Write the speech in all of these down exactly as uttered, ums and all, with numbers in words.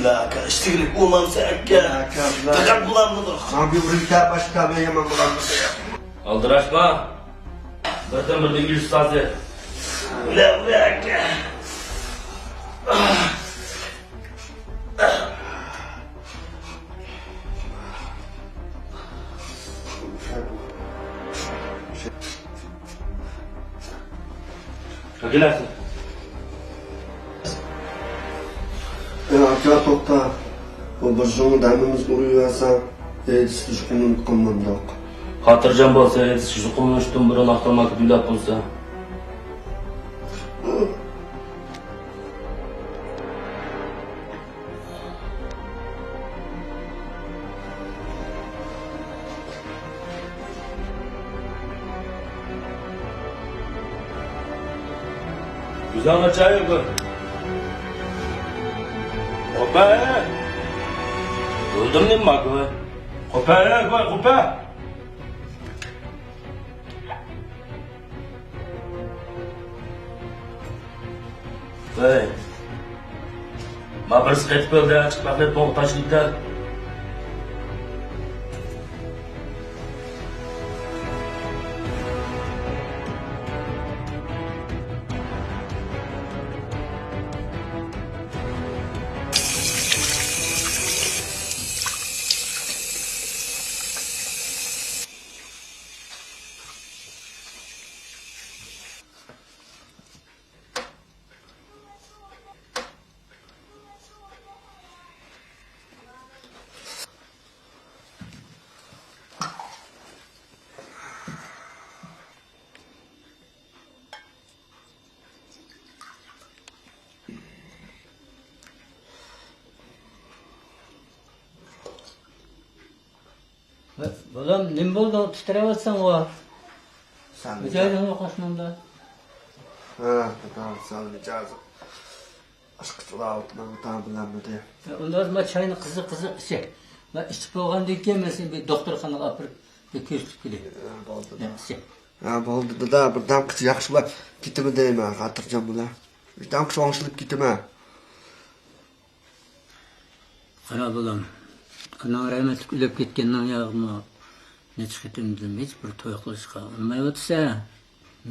ئاكا، ئىشتىكلىك بولمامسەن ئاكا؟ ئاكا، بۇلار پەقەت بۇلامدۇ؟ ماڭا بىر ئۇرۇپ باشتا مەن يامان بولامدۇ؟ ئالدىراشما. بىردىن بىردىن يۈز سازى. بۇلار، بۇلار ئاكا. ئاكا، نەرسە؟ ئە، ئاكا، توختا. بۇ بۇرجۇڭنى ھەممىمىز ئۇرۇۋەرسە، ئېيدىسقا يۇقۇملىنىپ قالمامدۇق؟ خاتىرجەم بولسا، ئېيدىسقا يۇقۇملىنىشتىن بۇرۇن ئاق تاماكا دۈۋلەپ بولسا. گۈزەلنى چايىغا قوي. قوپە! ئۆلدۈم نېمە قوي؟ قوپە، قوي، قوپە! ۋەي. ما بىرسى قېتىپ ئۆلدى، چىقماقنى توڭ تاشلىدى. بالام، نېمە بولدۇڭ؟ تىترەۋاتىسەنغۇ؟ سەن بىر جايدىن يوقاشمامدا. ھە، دادا، سەن بىر جايدىن ئاشقا چىلاۋاتىمەن، تاڭ بىلەنمىدى؟ ئۇنداق ما چاينى قىزىق قىزىق ئىچە. ما ئىچىپ بولغاندىن كېيىن مەن سېنى بىر دوختۇرخانىغا ئاپىرىپ بىر كۆرسىتىپ كېلەي. ھە، بولدى. ھە، ئىچە. ھە، بولدى، دادا، بىردەم قىچ ياخشىلاپ كېتىمەن دەيمەن، خاتىرجان بولا. بىردەم قىچ ئوڭشىلىپ كېتىمەن. قارا بالام، ئاناڭ رەھمەتلىك ئۆلۈپ كەتكەننىڭ ياغىمۇ نەچچە قېتىمدىن ھېچ بىر توي قىلىشقا ئۇنىمايۋاتىسەن.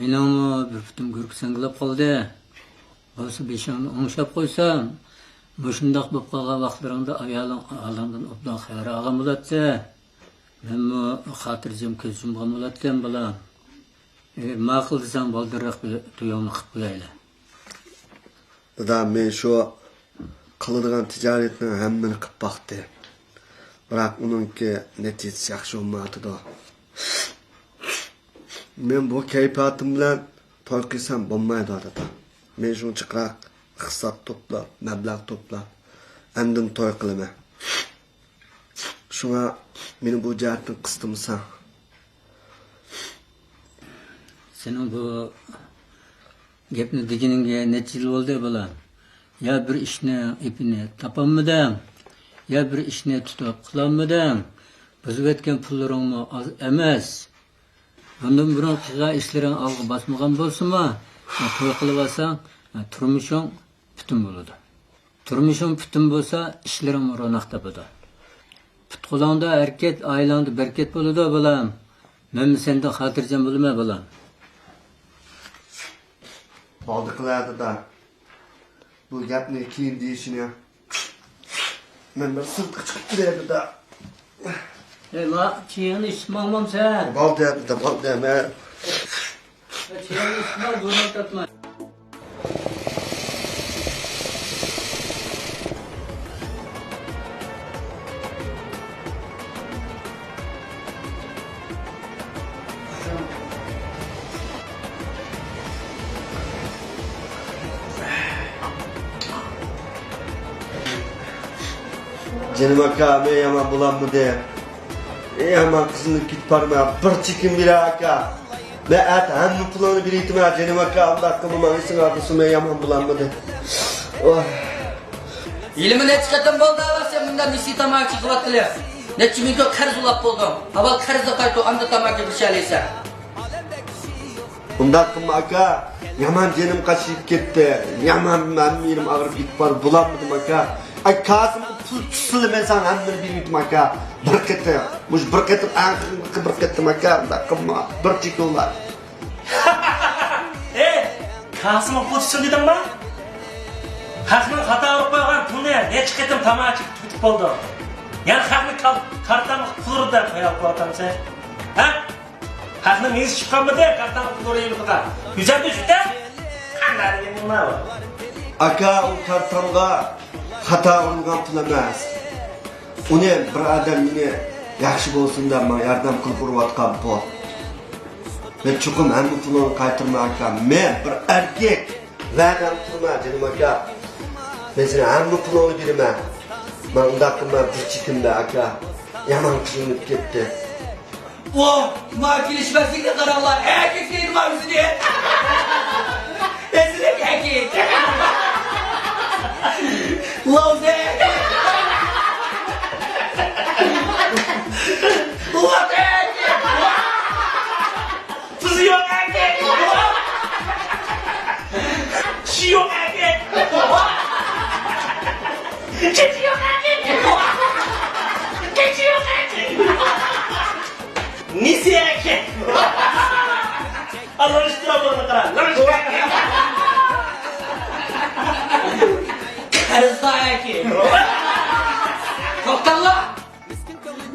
مېنىڭمۇ بىر پۇتۇم گۈركە سىڭگىلەپ قالدى. بولسا بېشىڭنى ئوڭشاپ قويسام، مۇشۇنداق بولۇپ قالغان ۋاقىتلىرىڭدا ئايالىڭ ھالىڭدىن ئوبدان خەۋەر ئالغان بولاتتى. مەنمۇ خاتىرجەم كۆز يۇمغان بولاتتىم، بالام. ئى، ماقۇل دېسەڭ، بالدۇرراق بىر تويۇڭنى قىلىپ قويايلى. دادا، مەن شۇ قىلىدىغان تىجارەتنىڭ ھەممىنى قىلىپ باقتىم. بىراق ئۇنىڭكى نەتىجىسى ياخشى بولمايۋاتىدۇ. مەن بۇ كەيپىياتىم بىلەن توي قىلسام بولمايدۇ، دادا. مەن شۇڭا جىقراق ئىقتىساد توپلاپ، مەبلەغ توپلاپ، ئاندىن توي قىلىمەن. شۇڭا مېنى بۇ جەھەتتىن قىستىمىساڭ. سېنىڭ بۇ گەپنى دېگىنىڭگە نەچچە يىل بولدى، بالام. يا بىر ئىشنىڭ ئېپىنى تاپالمىدىڭ، يا بىر ئىشنى تۇتۇپ قىلالمىدىڭ. بۇزۇۋەتكەن پۇللىرىڭمۇ ئاز ئەمەس. بۇندىن بۇرۇن قىلغان ئىشلىرىڭ ئالغا باسمىغان بولسىمۇ، توي قىلىۋالساڭ، تۇرمۇشۇڭ پۈتۈن بولىدۇ. تۇرمۇشۇڭ پۈتۈن بولسا، ئىشلىرىڭمۇ روناق تاپىدۇ. پۇت-قولۇڭدا ھەرىكەت، ئائىلەڭدە بەرىكەت بولىدۇ، بالام. مەنمۇ سەندىن خاتىرجەم بولىمەن، بالام. بولدى قىلە، دادا. بۇ گەپنى كېيىن دېيىشىنى. مەن بىر سىرتقا چىقىپ كېلەي، دادا. ھەي، ما، چېيىڭنى ئىچىپ ماڭمامسەن؟ بولدى، دادا، بولدى، مەن. چېيىڭنى ئىچىپ ماڭ، بۇرنۇڭ تارتما. جېنىم ئاكا، مەن يامان بولالمىدىم. ئەي، يامان قىزىلىپ كېتىپ بارىمەن. بىر چېكىم بېرە ئاكا. مەن ئەتە ھەممە پۇلۇڭنى بېرىۋېتىمەن، جېنىم ئاكا، ئۇنداق قىلما، ماڭا ئېسىڭ ئاغرىسۇن، مەن يامان بولالمىدىم. ۋاي. يىلىمۇ نەچچە قېتىم بولدى، ئاۋۇ سەن مۇنداق مىسى تاماكا چېكىۋاتقىلى. نەچچە مىڭ كوي قەرز ئۇلاپ بولدۇم. ئاۋۋال قەرزنى قايتۇر، ئاندىن تاماكا بېرىشەلەيسەن. ئۇنداق قىلما، ئاكا. يامان جېنىم قاچىيىپ كەتتى. يامان ھەممە يېرىم ئاغرىپ كېتىپ بار. بولالمىدىم، ئاكا. ئاي، كاسىمغا پۇل چۈشسىلا، مەن ساڭا ھەممىنى بېرىۋېتىمەن، ئاكا. بىر قېتىم، مۇشۇ بىر قېتىم، ئەڭ قېيىنلىقى بىر قېتىم، ئاكا، ئۇنداق قىلما. بىر چېكىڭلار. ئەي، كاسىمغا پۇل چۈشسىلا دېدىڭما؟ خەقنىڭ خاتا ئۇرۇپ قويغان پۇلىنى نەچچە قېتىم تاماكا چېكىپ تۈگىتىپ بولدۇڭ. يەنە خەقنىڭ كال-، كارتامغا پۇل ئۇردى دەپ خىيال قىلىۋاتامسەن؟ ھە؟ خەقنىڭ مېڭىسى چىققانمىدى كارتامغا پۇل ئۇرۇۋېتىدىغان؟ يۈزەمدە يۈزدە؟ قانداق دېگىنىڭ بار؟ ئاكا، ئۇ كارتامغا خاتا ئۇرۇلغان پۇل ئەمەس. ئۇنى بىر ئادەم مېنى ياخشى بولسۇن دەپ ماڭا ياردەم قىلىپ ئۇرۇۋاتقان پۇل. مەن چوقۇم ھەممە پۇلۇڭنى قايتۇرىمەن، ئاكا. مەن بىر ئەركەك. ۋەدەم تۇرما، جېنىم ئاكا. مەن سېنىڭ ھەممە پۇلۇڭنى بېرىمەن. ماڭا ئۇنداق قىلما، بىر چېكىمدە، ئاكا. يامان قىينىلىپ كەتتى. ۋاھ، ما كېلىشمەسلىككە قاراڭلار، ئەركەك دەيدىغان ئۆزىنى. ئەسلى ئەركەك. لاۋزەك. ۋاھ، ئەركەك. تۇزى يوق ئەركەك. چىشى يوق ئەركەك. چېچى يوق ئەركەك. قېچى يوق ئەركەك. نېسى ئەركەك. ئاللىشتۇرا بولدى قارا. قەرزدار ئەركەك. توختاڭلار.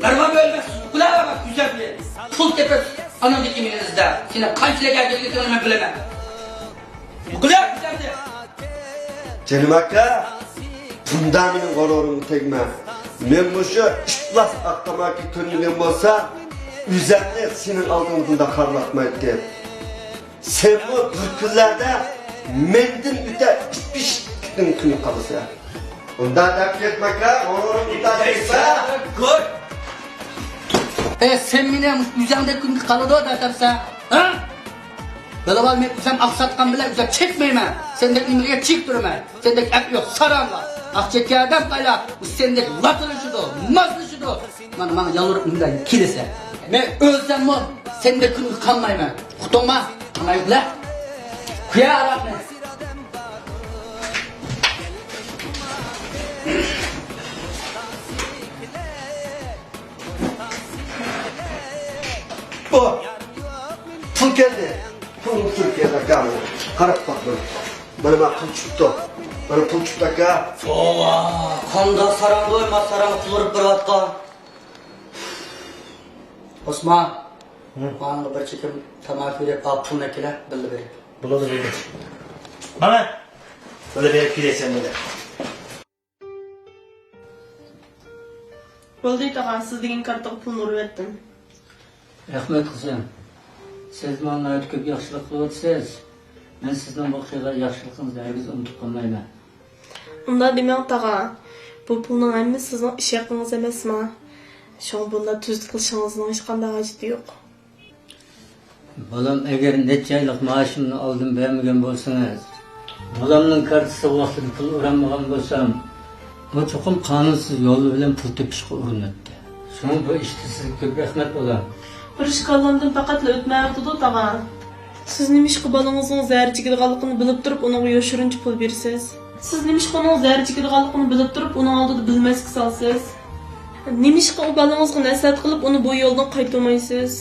بەرمە بۆلمە، سۇقۇلە بەرمە، گۈزەل بىلەن. پۇل تېپىپ، ئاناڭدىن ئىمىنى ئىزدە. سېنىڭ قانچىلىك ئەركەكلىكىڭنى مەن بىلىمەن. سۇقۇلە، گۈزەل بىلەن. جېنىم ئاكا، بۇندا مېنىڭ غۇرۇرۇمغا تەگمە. مەن مۇشۇ ئىپلاس ئاق تاماكا كۆرمىگەن بولسام، ئۆزۈمنى سېنىڭ ئالدىڭدا بۇنداق خارلاتمايتتىم. سەنمۇ بىر كۈنلەردە مەندىن ئۆتە ئىپپىشتىن قېنىپ قالىسەن. ئۇنداق دەپ كەتمەكلا، غۇرۇرۇڭ ئۇنداق دەيسە. ئە، سەن مېنى ئۆزۈڭدەك كۈنگە قالىدۇ دەپ تۇرسەن، ھە؟ بىلىۋال، مەن ئۆزۈم ئاقساتقان بىلەن ئۆزۈم چەكمەيمەن. سەندەك نېمىلەرگە چېكتۈرىمەن؟ سەندەك ئەقلى يوق ساراڭلار. ئاق چەككەن ئادەم قايلا، ئۇ سەندەك لاتىلىشىدۇ، ماسلىشىدۇ. مانا ماڭا يالۋۇرۇپ مۇنداق كېلىسەن. مەن ئۆلسەممۇ سەندەك كۈنگە قالمايمەن. ئۇقتۇڭما؟ مانا يۈكلە. قۇيا ئاراقنى. ئو، پۇل كەلدى. پۇل كەلدى، ئاكا. قاراپ باقمىدىم. مانا، مانا پۇل چىقىپتۇ. مانا پۇل چىقىپتۇ، ئاكا. توۋا، قانداق ساراڭدۇ، ما ساراڭغا پۇل ئۇرۇپ بېرىۋاتقان. ئوسمان، ھە؟ ماڭا بىر چېكىم تاماكا بېرىپ، ئاپ پۇلنى ئەكېلە، بىللە بېرىپ. بولىدۇ، بولىدۇ. ماڭا بىللە بېرىپ كېلەيسەن، بىللە. بولدى، تاغا، سىز دېگەن كارتىغا پۇلنى ئۇرۇۋەتتىم. رەھمەت، قىزىم. سىز ماڭا ناھايىتى كۆپ ياخشىلىق قىلىۋاتىسىز. مەن سىزنىڭ بۇ قىلغان ياخشىلىقىڭىزنى ھەرگىز ئۇنتۇپ قالمايمەن. ئۇنداق دېمەڭ، تاغا. بۇ پۇلنىڭ ھەممىسى سىزنىڭ ئىش ھەققىڭىز ئەمەسما؟ شۇڭا بۇنداق تۈزۈت قىلىشىڭىزنىڭ ھېچقانداق ھاجىتى يوق. بالام، ئەگەر نەچچە ئايلىق مائاشىمنى ئالدىن بەرمىگەن بولسىڭىز، بالامنىڭ كارتىسىغا ۋاقتىدا پۇل ئۇرالمىغان بولسام، ئۇ چوقۇم قانۇنسىز يول بىلەن پۇل تېپىشقا ئۇرۇناتتى. شۇڭا بۇ ئىشتا سىزگە كۆپ رەھمەت، بالام. بىر ئىش كاللامدىن پەقەتلا ئۆتمەيۋاتىدۇ، تاغا. سىز نېمىشقا بالىڭىزنىڭ زەھەر چېكىدىغانلىقىنى بىلىپ تۇرۇپ، ئۇنىڭغا يوشۇرۇنچە پۇل بېرىسىز؟ سىز نېمىشقا ئۇنىڭ زەھەر چېكىدىغانلىقىنى بىلىپ تۇرۇپ، ئۇنىڭ ئالدىدا بىلمەسكە سالىسىز؟ نېمىشقا ئۇ بالىڭىزغا نەسىھەت قىلىپ، ئۇنى بۇ يولدىن قايتۇرمايسىز؟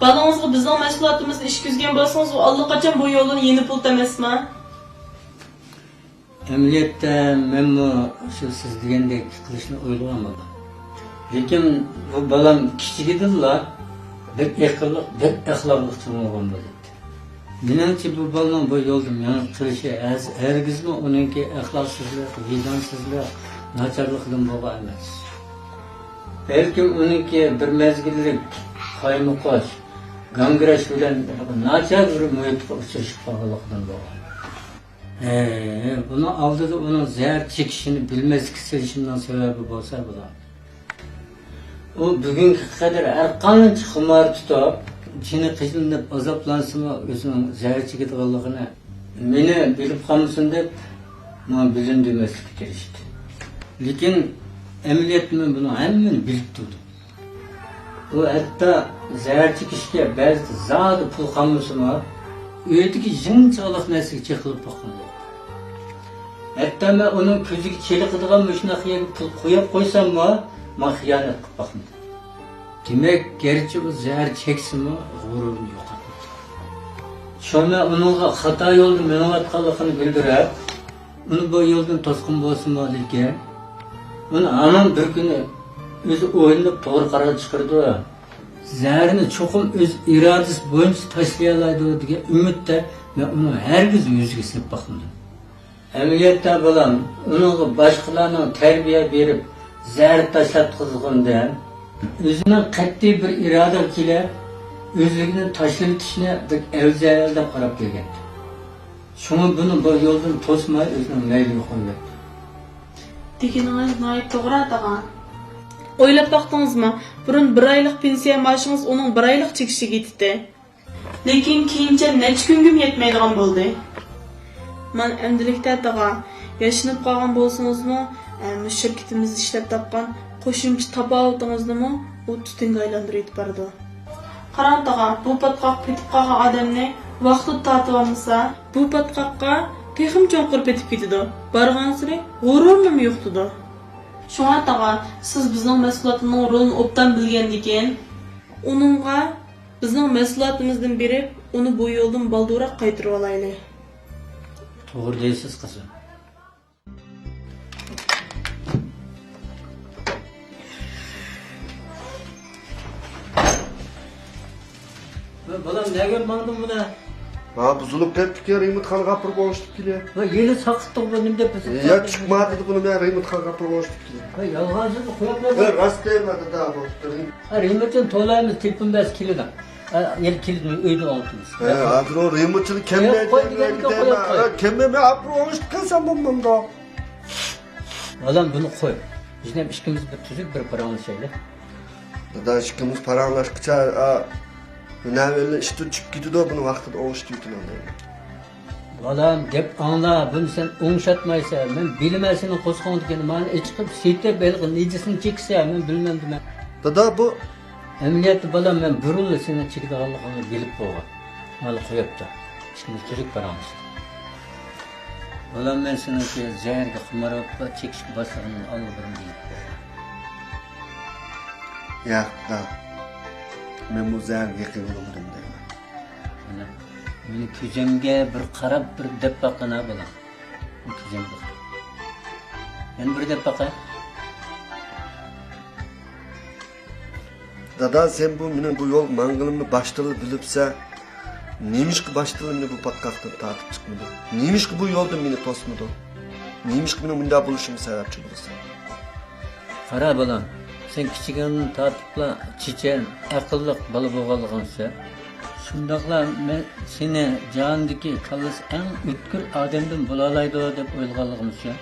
بالىڭىزغا بىزنىڭ مەھسۇلاتىمىزنى ئىچكۈزگەن بولسىڭىز، ئۇ ئاللىقاچان بۇ يولدىن يېنىپ بولۇپتۇ ئەمەسما؟ ئەمەلىيەتتە مەنمۇ شۇ سىز دېگەندەك قىلىشنى ئويلىغان بولدۇم. لېكىن بۇ بالام كىچىكىدىنلا بەك ئەقىللىق، بەك ئەخلاقلىق چوڭ بولغان بولىدۇ. مېنىڭچە، بۇ بالىنىڭ بۇ يولدا مېڭىپ تۇرۇشى ھەز-، ھەرگىزمۇ ئۇنىڭكى ئەخلاقسىزلىق، ۋىجدانسىزلىق، ناچارلىقىدىن بولغان ئەمەس. بەلكىم ئۇنىڭكى بىر مەزگىللىك قايمۇقاش، گاڭگىراش بىلەن ناچار بىر مۇھىتقا ئۇچرىشىپ قالغانلىقىدىن بولغان. ھە، بۇنىڭ ئالدىدا ئۇنىڭ زەھەر چېكىشىنى بىلمەسلىككە سېلىشىمنىڭ سەۋەبى بولسا بۇلار. ئۇ بۈگۈنگە قەدەر ھەرقانچە خۇمار تۇتۇپ، جېنى قىينىلىپ ئازابلانسىمۇ، ئۆزىنىڭ زەھەر چېكىدىغانلىقىنى مېنى بىلىپ قالمىسۇن دەپ، ماڭا بىلىن دېمەسلىككە تىرىشتى. لېكىن ئەمەلىيەتتە مەن بۇنىڭ ھەممىنى بىلىپ تۇردۇم. ئۇ ھەتتا زەھەر چېكىشكە بەزىدە زادى پۇل قالمىسىمۇ، ئۆيدىكى يىڭنە چىغلىق نەرسىگە چېقىلىپ باققان. ھەتتا مەن ئۇنىڭ كۆزىگە چېلىقىدىغان مۇشۇنداق يەرگە پۇل قويۇپ قويساممۇ، ماڭا خىيانەت قىلىپ باقمىدى. دېمەك، گەرچە ئۇ زەھەر چەكسىمۇ، غۇرۇرىنى يوقاتمىدى. شۇڭا مەن ئۇنىڭغا خاتا يولدا مېڭىۋاتقانلىقىنى بىلدۈرۈپ، ئۇنى بۇ يولدىن توسقان بولسىمۇ، لېكىن ئۇنى ھامان بىر كۈنى ئۆزى ئويلىنىپ توغرا قارار چىقىرىدۇ. زەھەرنى چوقۇم ئۆز ئىرادىسى بويىچە تاشلىيالايدۇ دېگەن ئۈمىدتە مەن ئۇنىڭ ھەرگىز يۈزىگە سېلىپ باقمىدىم. ئەمەلىيەتتە بالام ئۇنىڭغا باشقىلارنىڭ تەربىيە بېرىپ زەھەر تاشلاتقۇزغىنىدىن ئۆزىنىڭ قەتئىي بىر ئىرادىگە كېلىپ، ئۆزلۈكىنى تاشلىۋېتىشنى بەك ئەۋزەل دەپ قاراپ كەلگەنىدى. شۇڭا بۇنى بۇ يولدىن توسماي ئۆزىنىڭ مەيلىگە قويۇۋەتتى. دېگىنىڭىز ناھايىتى توغرا، تاغا. ئويلاپ باقتىڭىزمۇ؟ بۇرۇن بىر ئايلىق پېنسىيە مائاشىڭىز ئۇنىڭ بىر ئايلىق چېكىشىگە يېتىتتى. لېكىن كېيىنچە نەچچە كۈنگىمۇ يەتمەيدىغان بولدى. مانا ئەمدىلىكتە تاغا، ياشىنىپ قالغان بولسىڭىزمۇ، ئە، مۇشۇ شىركىتىمىزدە ئىشلەپ تاپقان قوشۇمچە تاپاۋىتىڭىزنىمۇ ئۇ تۈتۈنگە ئايلاندۇرۇۋېتىپ بارىدۇ. قاراڭ تاغا، بۇ پاتقاق پېتىپ قالغان ئادەمنى ۋاقتىدا تارتىۋالمىسا، بۇ پاتقاققا تېخىمۇ چوڭقۇر پېتىپ كېتىدۇ. بارغانسېرى غۇرۇرىنىمۇ يوقىتىدۇ. شۇڭا تاغا، سىز بىزنىڭ مەھسۇلاتنىڭ رولىنى ئوبدان بىلگەندىكىن، ئۇنىڭغا بىزنىڭ مەھسۇلاتىمىزدىن بېرىپ، ئۇنى بۇ يولدىن بالدۇرراق قايتۇرۇۋالايلى. توغرا دەيسىز، قىزىم. ۋە بالام، نەگە ماڭدىڭ بۇنى؟ ھا، بۇزۇلۇپ كەتتىكەن، رېمونتخانىغا ئاپىرىپ ئوڭشىتىپ كېلەي. ۋە يېلى ساقىتتىغۇ بۇ، نېمە دەپ بۇزۇلۇپ يا، كەتتى؟ چىقمادى بۇنى، مەن رېمونتخانىغا ئاپىرىپ ئوڭشىتىپ كېلەي. ۋە يالغانسىز، قويۇپ ۋە بەر. راست دەيمەن، دادا، بۇ. ھە، رېمونتچىنى تولايمىز، تېلېفون بەرسە كېلىدۇ. ھە، يەنە كېلىدۇ، ئۆيدىن ئالدىمىز. ھە، ھازىر ئۇ رېمونتچىنى قويۇپ كەلمەي قوي دېگەنگە دەيمەن. قويۇپ قوي. ھە، كەلمەي، مەن ئاپىرىپ ئوڭشىتىپ كەلسەم بولمامدۇ؟ بالام، بۇنى قوي. بىزنىڭ ئىككىمىز بىر تۈزۈك بىر پاراڭلىشايلى. دادا، ئىككىمىز پاراڭلاشقىچە، ئا، نەۋەللە ئىشتىن چۈشۈپ كېتىدۇ، بۇنى ۋاقتىدا ئوڭشىتىۋېتىمەن دەيمەن. بالام، گەپ ئاڭلا، بۇنى سەن ئوڭشاتمايسەن. مەن بىلىمەن سېنىڭ قورسىقىڭدىكىنى. مانا ئېچىقىپ سېتىپ، ھېلىقى نىجىسىنى چېكىسە، مەن بىلمەمدىمەن. دادا، بۇ ئەمەلىيەتتە، بالام، مەن بۇرۇنلا سېنىڭ چېكىدىغانلىقىڭنى بىلىپ بولغان. مانا قويۇپتۇ. ئىككىمىز تۈزۈك پاراڭلىشىدۇ. بالام، مەن سېنىڭكى زەھەرگە خۇمار بولۇپ، چېكىشكە باشلىغىنىڭنى ئاللىبۇرۇن بىلىپ بولغان. ياق، دادا. مەن بۇ زەھەرگە يېقىن بولمىدىم دەيمەن. مانا، مېنى كۆزۈمگە بىر قاراپ، بىر دەپ باققىنا، بالام. كۆزۈمگە. يەنە بىر دەپ باقاي. دادا، سەن بۇ مېنىڭ بۇ يول ماڭغىنىمنى باشتىنلا بىلىپسەن. نېمىشقا باشتىنلا مېنى بۇ پاتقاقتىن تارتىپ چىقمىدىڭ؟ نېمىشقا بۇ يولدا مېنى توسمىدىڭ؟ نېمىشقا مېنىڭ مۇنداق بولۇشۇمغا سەۋەبچى بولىسەن؟ قارا بالام، سەن كىچىكىڭدىن تارتىپلا چېچەن، ئەقىللىق بالا بولغانلىقىڭ ئۈچۈن، شۇنداقلا مەن سېنى جاھاندىكى كاللىسى ئەڭ ئۆتكۈر ئادەمدىن بولالايدۇ دەپ ئويلىغانلىقىم ئۈچۈن،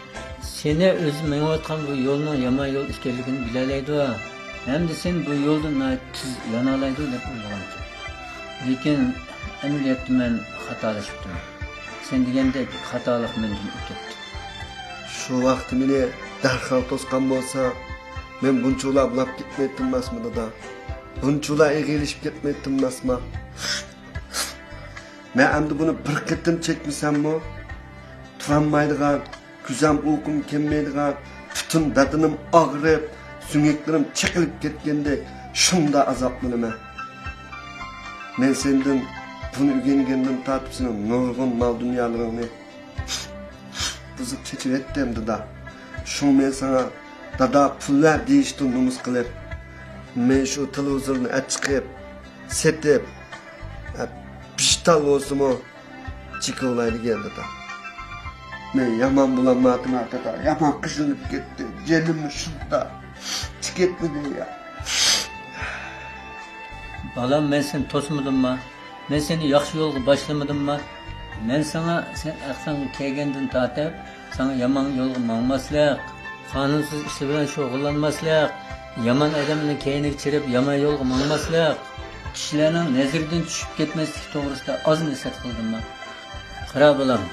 سېنى ئۆزى مېڭىۋاتقان بۇ يولنىڭ يامان يول ئىكەنلىكىنى بىلەلەيدۇ ھەمدە سېنى بۇ يولدىن ناھايىتى تېز يانالايدۇ دەپ ئويلىغانتىم. لېكىن ئەمەلىيەتتە مەن خاتالىشىپتىمەن. سەن دېگەندەك خاتالىق مەندىن ئۆتۈپتۇ. شۇ ۋاقىتتا مېنى دەرھال توسقان بولسا، مەن بۇنچىۋالا بۇلاپ كەتمەيتتىممەسمۇ، دادا؟ بۇنچىۋالا ئېغىرلىشىپ كەتمەيتتىممەسمۇ؟ مەن ئەمدى بۇنى بىر قېتىم چەكمىسەممۇ، تۇرالمايدىغان، كۈزەم ئۇيقۇم كەلمەيدىغان، پۈتۈن بەدىنىم ئاغرىپ، سۆڭەكلىرىم چېقىلىپ كەتكەندەك شۇنداق ئازابلىنىمەن. مەن سەندىن بۇنى ئۆگەنگەندىن تارتىپ سېنىڭ نۇرغۇن مال-دۇنيالىرىڭنى بۇزۇپ چېچىۋەتتىم، دادا. شۇڭا مەن ساڭا دادا پۇل بەر دېيىشتىن نومۇس قىلىپ، مەن شۇ تېلېۋىزورنى ئەچىقىپ، سېتىپ، ئە، بىش تال بولسىمۇ چېكىۋالاي دېگەن، دادا. مەن يامان بولالمايتتىم، دادا. يامان قىينىلىپ كەتتىم. جېنىممۇ شۇنداق چېكىتمىدى يا. بالام، مەن سېنى توسمىدىمما؟ مەن سېنى ياخشى يولغا باشلىمىدىمما؟ مەن ساڭا، سەن ئەقلىڭگە كەلگەندىن تارتىپ، ساڭا يامان يولغا ماڭماسلىق، قانۇنسىز ئىشلار بىلەن شۇغۇللانماسلىق، يامان ئادەمنىڭ كەينىگە چىرىپ، يامان يولغا ماڭماسلىق، كىشىلەرنىڭ نەزىرىدىن چۈشۈپ كەتمەسلىك توغرىسىدا ئاز نەسىھەت قىلدىمما؟ قارا، بالام،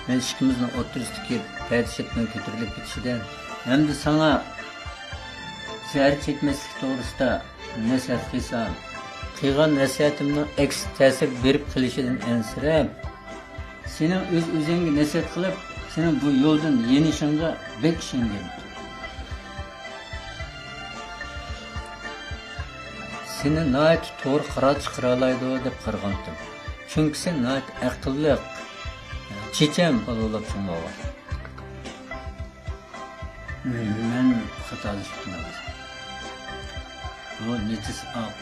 مەن ئىككىمىزنىڭ ئوتتۇرىسىدىكى پەردە چەتنىڭ كۆتۈرۈلۈپ كېتىشىدىن ھەمدە ساڭا زەھەر چەكمەسلىك توغرىسىدا نەسىھەت قىلسام، قىلغان نەسىھەتىمنىڭ ئەكس تەسىر بېرىپ قېلىشىدىن ئەنسىرەپ، سېنىڭ ئۆز-ئۆزۈڭگە نەسىھەت قىلىپ، سېنىڭ بۇ يولدىن يېنىشىڭغا بەك ئىشەنگەنتىم. سېنى ناھايىتى توغرا قارار چىقىرالايدۇ دەپ قارىغانتىم. چۈنكى سەن ناھايىتى ئەقىللىق، چېچەن بالا بولۇپ چوڭ بولغان. مەن خاتالىشىپتىمەن. بۇ نىجىس ئاق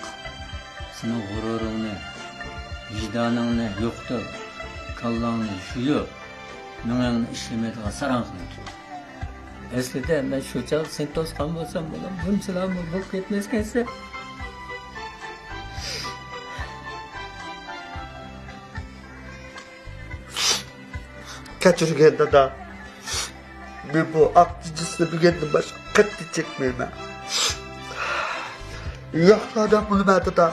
سېنىڭ غۇرۇرۇڭنى، ۋىجدانىڭنى يوقىتىپ، كاللاڭنى يۇيۇپ، مېڭەڭنى ئىشلىمەيدىغان ساراڭ قىلىپ تۇتتى. ئەسلىدە مەن شۇ چاغ سېنى توسقان بولسام، بالام، بۇنچىلامۇ بولۇپ كەتمەسكەنسەن. كەچۈرگىن دادا. مەن بۇ ئاق نىجىسنى بۈگۈندىن باشلاپ قەتئىي چەكمەيمەن. ياخشى ئادەم بولىمەن دادا.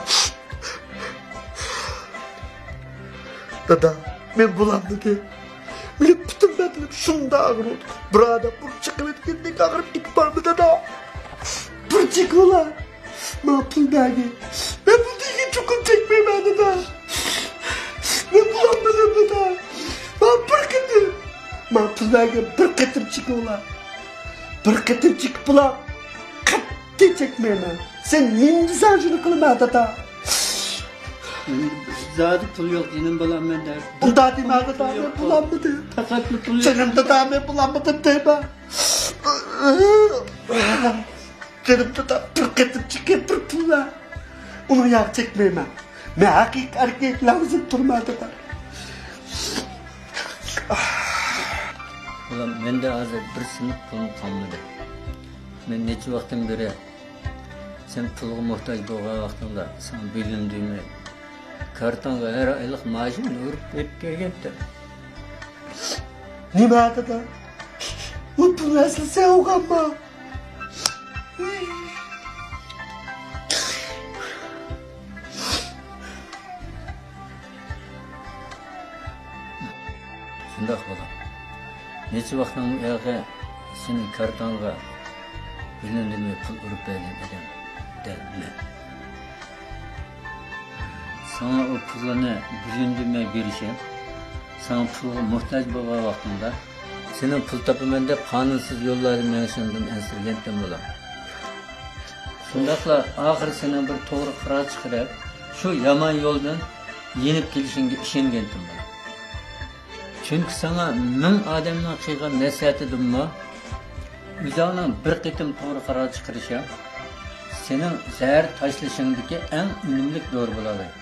دادا، مەن بولالمىدىم. مېنىڭ پۈتۈن بەدىنىم شۇنداق ئاغرىۋاتىدۇ. بىر ئادەم بۇرۇت چېقىۋەتكەندەك ئاغرىپ كېتىپ بارىدۇ دادا. بىر چېكىۋالا. ماڭا پۇل بەرگىن. مەن بۇ دېگەن چوقۇم چەكمەيمەن دادا. مەن بولالمىدىم دادا. ماڭا بىر قېتىم. ماڭا پۇل بەرگىن، بىر قېتىم چېكىۋالا. بىر قېتىم چېكىپ بولا. قەتئىي چەكمەيمەن. سەن نېمە دېسەڭ شۇنى قىلىمەن دادا. زادى پۇل يوق جېنىم بالام مەندە. ئۇنداق دېمە دادا، مەن بولالمىدىم. پەقەتلا پۇل يوق. جېنىم دادا، مەن بولالمىدىم دەيمەن. جېنىم دادا، بىر قېتىم چېكىپ بىر پۇل بەر. ئۇنىڭ ياغى چەكمەيمەن. مەن ھەقىقىي ئەركەك لازىم تۇرما دادا. بالام، مەندە ھازىر بىر سىنىق پۇلمۇ قالمىدى. مەن نەچچە ۋاقىتتىن بېرى سەن پۇلغا موھتاج بولغان ۋاقتىڭدا ساڭا بىلىندىمۇ كارتاڭغا ھەر ئايلىق مائاشىمنى ئۇرۇپ بېرىپ كەلگەنتىم. نېمە دادا؟ ئۇ پۇلنى ئەسلى سەن ئالغانما؟ شۇنداق بالام. نەچچە ۋاقىتنىڭ ئۇياقى سېنىڭ كارتاڭغا بىلىندىمۇ پۇل ئۇرۇپ بەرگەن ئادەم دەل مەن. ساڭا ئۇ پۇللارنى بىلىندىمۇ بېرىشىم، ساڭا پۇلغا موھتاج بولغان ۋاقتىڭدا سېنىڭ پۇل تاپىمەن دەپ قانۇنسىز يوللاردا مېڭىشىڭدىن ئەنسىرىگەنتىم بالام. شۇنداقلا ئاخىرى سېنىڭ بىر توغرا قارار چىقىرىپ، شۇ يامان يولدىن يېنىپ كېلىشىڭگە ئىشەنگەنتىم بالام. چۈنكى ساڭا مىڭ ئادەمنىڭ قىلغان نەسىھەتىدىنمۇ ئۆزۈڭنىڭ بىر قېتىم توغرا قارار چىقىرىشىڭ سېنىڭ زەھەر تاشلىشىڭدىكى ئەڭ ئۈنۈملۈك دورا بولالايدۇ.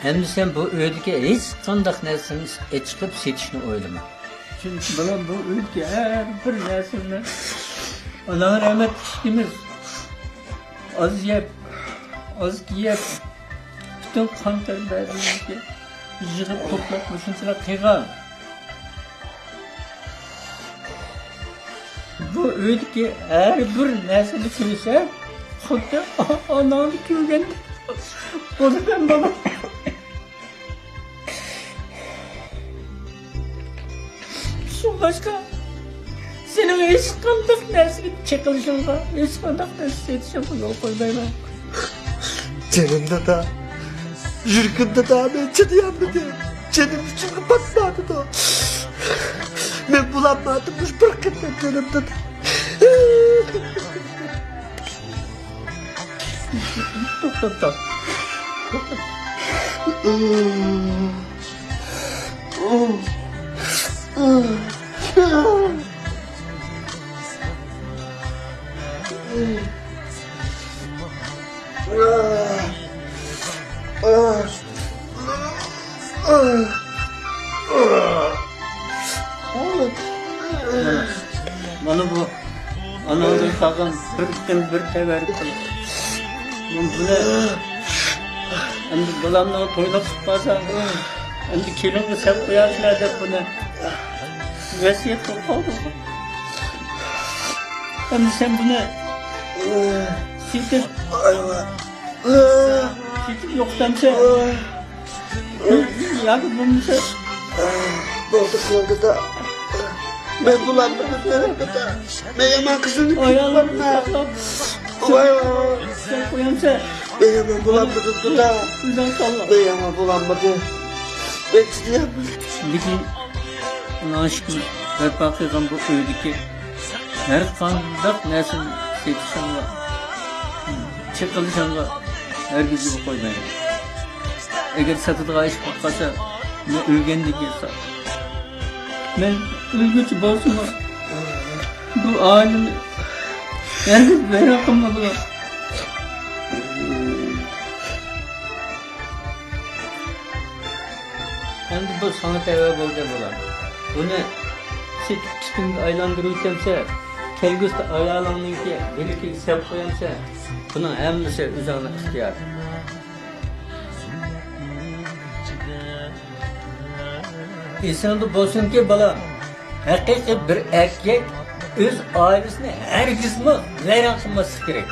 ئەمدى سەن بۇ ئۆيدىكى ھېچقانداق نەرسىنى ئېچىقىپ سېتىشنى ئويلىما. چۈنكى بالام، بۇ ئۆيدىكى ھەر بىر نەرسىنى ئاناڭ رەھمەتلىك ئىككىمىز ئاز يەپ، ئاز كىيىپ، پۈتۈن قان تەر بەدىنىمىزگە يىغىپ توپلاپ مۇشۇنچىلىك قىلغان. بۇ ئۆيدىكى ھەر بىر نەرسىنى كۆرسە، خۇددى ئاناڭنى كۆرگەندەك بولىمەن، بالام. شۇڭلاشقا، سېنىڭ ھېچقانداق نەرسىگە چېقىلىشىڭغا، ھېچقانداق نەرسە سېتىشىڭغا يول قويمايمەن. جېنىم دادا، يۈرىكىم دادا، مەن چىدىيالمىدىم. جېنىم ئىچىمگە پاتمايدۇ. مەن بولالمىدىم مۇشۇ بىر قېتىم، جېنىم دادا. توختاپ، توختاپ. مانا بۇ ئاناڭدىن قالغان بىر قېتىم بىر تەۋەررۈك قىلىپ، مەن بۇنى ئەمدى بالامنىڭ تويىنى قىلىپ قالسا، ئەمدى كېلىنگە سېلىپ قويارسىلەر دەپ بۇنى ۋەسىيەت قىلىپ قالدىم. ئەمدى سەن بۇنى سېتىپ، سېتىپ يوقىتامسەن؟ ياكى بولمىسا، بولدى، بولدى دادا. مەن بولالمىدىم، دادا. مەن يامان قىزىمنى كۆرۈپ، ئايالىمنى بارمەن ساقلاپ، ۋاي، ۋاي، ۋاي. سەن قويامسەن؟ مەن يامان بولالمىدىم، دادا. ئۆزۈڭ ساقلا. مەن يامان بولالمىدىم. مەن چىدىيالمىدىم. لېكىن ئانا ئىشىكنى بەرپا قىلغان بۇ ئۆيدىكى ھەر قانداق نەرسىنى سېتىشىڭغا، چېقىلىشىڭغا ھەرگىز يول قويمايمەن. ئەگەر ساتىدىغان ئىش بولۇپ قالسا، مەن ئۆلگەندىن كېيىن سات. مەن ئۆلگۈچە بولسىمۇ، بۇ ئائىلىنى ھەرگىز ۋەيران قىلما، بۇلار. ئەمدى بۇ ساڭا تەۋە بولدى، بالام. بۇنى سېتىپ تۈتۈنگە ئايلاندۇرۇۋېتەمسەن، كەلگۈسىدە ئايالىڭنىڭكى بىلىكىگە سېلىپ قويامسەن، بۇنىڭ ھەممىسى ئۆزۈڭنىڭ ئىختىيارى. ئېسىڭدە بولسۇنكى، بالام، ھەقىقىي بىر ئەركەك ئۆز ئائىلىسىنى ھەرگىزمۇ ۋەيران قىلماسلىقى كېرەك.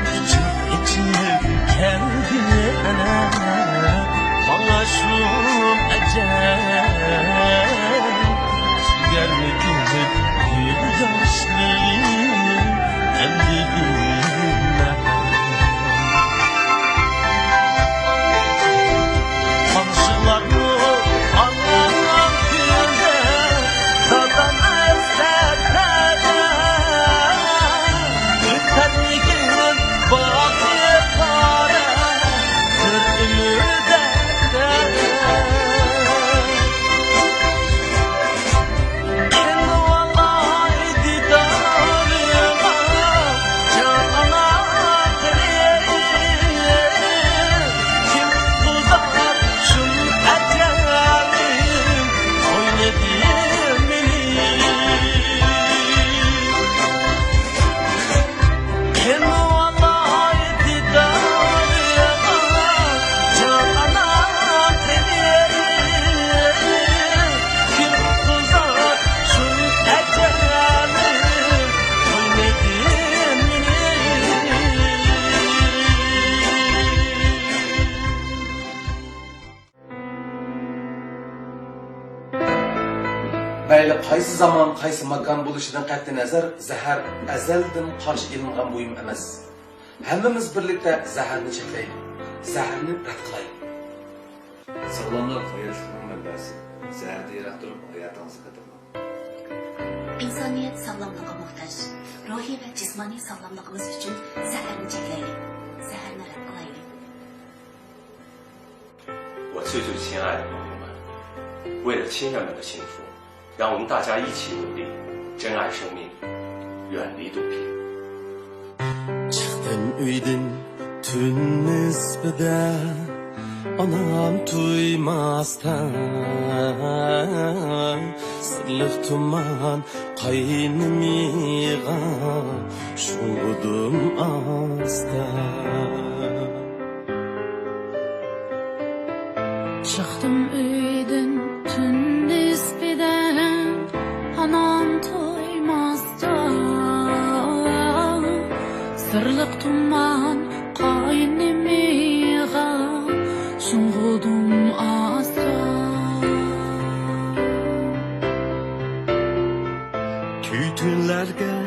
ئىچىپ ئىچىپ كەلدى ئەنە، ماڭا شۇ ئەجەل. جىگەرنى كۆمۈپ كۆز ياشلىرىم ئەمدى بىلمەم. قومشىلارمۇ ئاللاھ كۆردى، دادام ئەسلەتتى. ئۆتەر يىگىت باقىپ بارار بىر ئۆمۈر دەردتە. كەلدى ۋالاي دىدارىڭا، جان ئانا قېرى. كىم تۇزار شۇم ئەجەلىم، ئوينىدى مېنى. كىم ۋالاي دىدارىغا، جان ئانا قېنى؟ كىم تۇزار شۇم ئەجەلىم، قويمىدى مېنى. مەيلى قايسى زامان، قايسى ماكان بولۇشىدىن قەتئىينەزەر، زەھەر ئەزەلدىن قارشى ئېلىنغان بۇيۇم ئەمەس. ھەممىمىز بىرلىكتە زەھەرنى چەكلەيلى، زەھەرنى رەت قىلايلى. ساغلاملىق ھاياتلىقنىڭ مەنبەسى. زەھەردىن يىراق تۇرۇپ، ھاياتىڭىزنى قەدىرلەڭ. ئىنسانىيەت ساغلاملىققا موھتاج. روھىي ۋە جىسمانىي ساغلاملىقىمىز ئۈچۈن زەھەرنى چەكلەيلى، زەھەرنى رەت قىلايلى. 我最最亲爱的朋友们，为了亲人们的幸福，让我们大家一起努力，珍爱生命，远离毒品。 چىقتىم ئۆيدىن تۈن نىسپىدە، ئانام تۇيماستىن، سىرلىق تۇمان قاينىمىغا شۇڭغۇدۇم ئاستا. چىقتىم ئۆيدىن تۈن نىسپىدە، ئانام تۇيماستا، سىرلىق تۇمان قاينىمىغا شۇڭغۇدۇم ئاستا. تۈتۈنلەرگە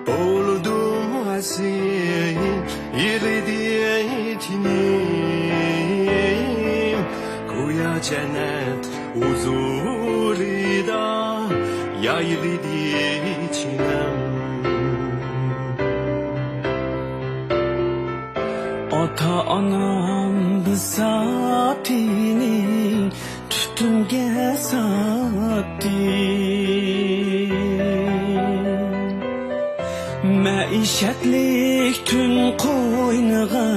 بولدۇم ئاسىي، ئېرىدى تېنىم، گويا جەننەت ھۇزۇرىدا يايلىدى چىنەم. ئاتا-ئانام بىساتىنى تۈتۈنگە ساتتىم. مەئىشەتلىك تۈن قوينىغا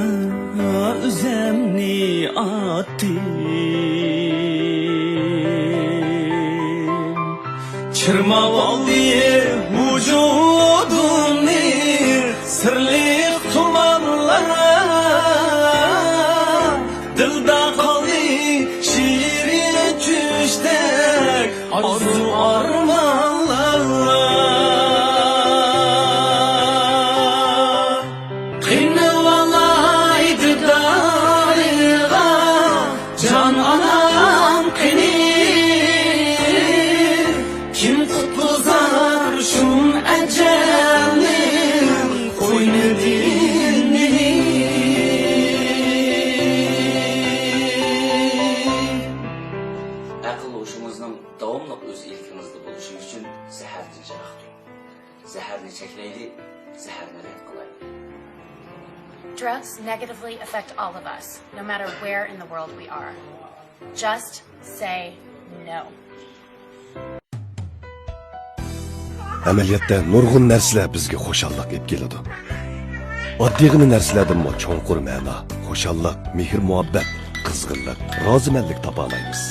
ئۆزەمنى ئاتتىم. چىرماۋالدى ۋۇجۇدۇمنى سىرلىق تۇمانلار، دىلدا قالدى شېرىن چۈشتەك ئارزۇ ئارمانلار. قېنى داۋاملىق ئۆز ئىلكىڭىزدە بولۇشى ئۈچۈن زەھەردىن يىراق تۇرۇڭ. زەھەرنى چەكلەيلى، زەھەرنى رەت قىلايلى. Drugs negatively affect all of us, no matter where in the world we are. Just say no. ئەمەلىيەتتە نۇرغۇن نەرسىلەر بىزگە خۇشاللىق ئېلىپ كېلىدۇ. ئاددىيغىنا نەرسىلەردىنمۇ چوڭقۇر مەنا، خۇشاللىق، مېھىر-مۇھەببەت، قىزغىنلىق، رازىمەنلىك تاپالايمىز.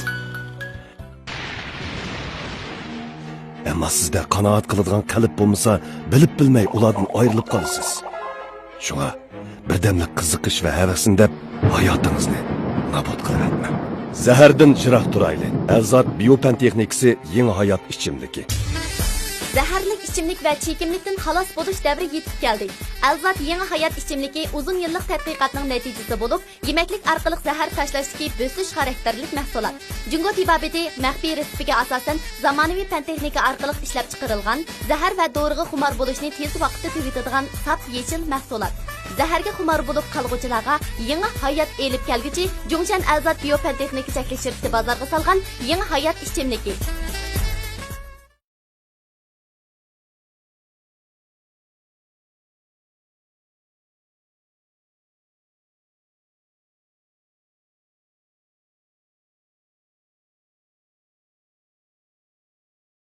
ئەمما سىزدە قانائەت قىلىدىغان قەلب بولمىسا، بىلىپ-بىلمەي ئۇلاردىن ئايرىلىپ قالىسىز. شۇڭا بىردەملىك قىزىقىش ۋە ھەۋەسنى دەپ، ھاياتىڭىزنى نابۇت قىلىۋەتمەڭ. زەھەردىن يىراق تۇرايلى. ئەلزات بىيو پەن تېخنىكىسى يېڭى ھايات ئىچىملىكى. زەھەرلىك ئىچىملىك ۋە چېكىملىكتىن خالاس بولۇش دەۋرى يېتىپ كەلدى. ئەلزات يېڭى ھايات ئىچىملىكى ئۇزۇن يىللىق تەتقىقاتنىڭ نەتىجىسى بولۇپ، يېمەكلىك ئارقىلىق زەھەر تاشلاشتىكى بۆسۈش خاراكتېرلىك مەھسۇلات. جۇڭگو تېبابىتى مەخپىي رېتسېپىگە ئاساسەن، زامانىۋى پەن تېخنىكا ئارقىلىق ئىشلەپ چىقىرىلغان، زەھەر ۋە دورىغا خۇمار بولۇشنى تېز ۋاقىتتا تۈگىتىدىغان ساپ يېشىل مەھسۇلات. زەھەرگە خۇمار بولۇپ قالغۇچىلارغا يېڭى ھايات ئېلىپ كەلگۈچى جۇڭشەن ئەلزات بىيو پەن تېخنىكا چەكلىك شىركىتى بازارغا سالغان يېڭى ھايات ئىچىملىكى.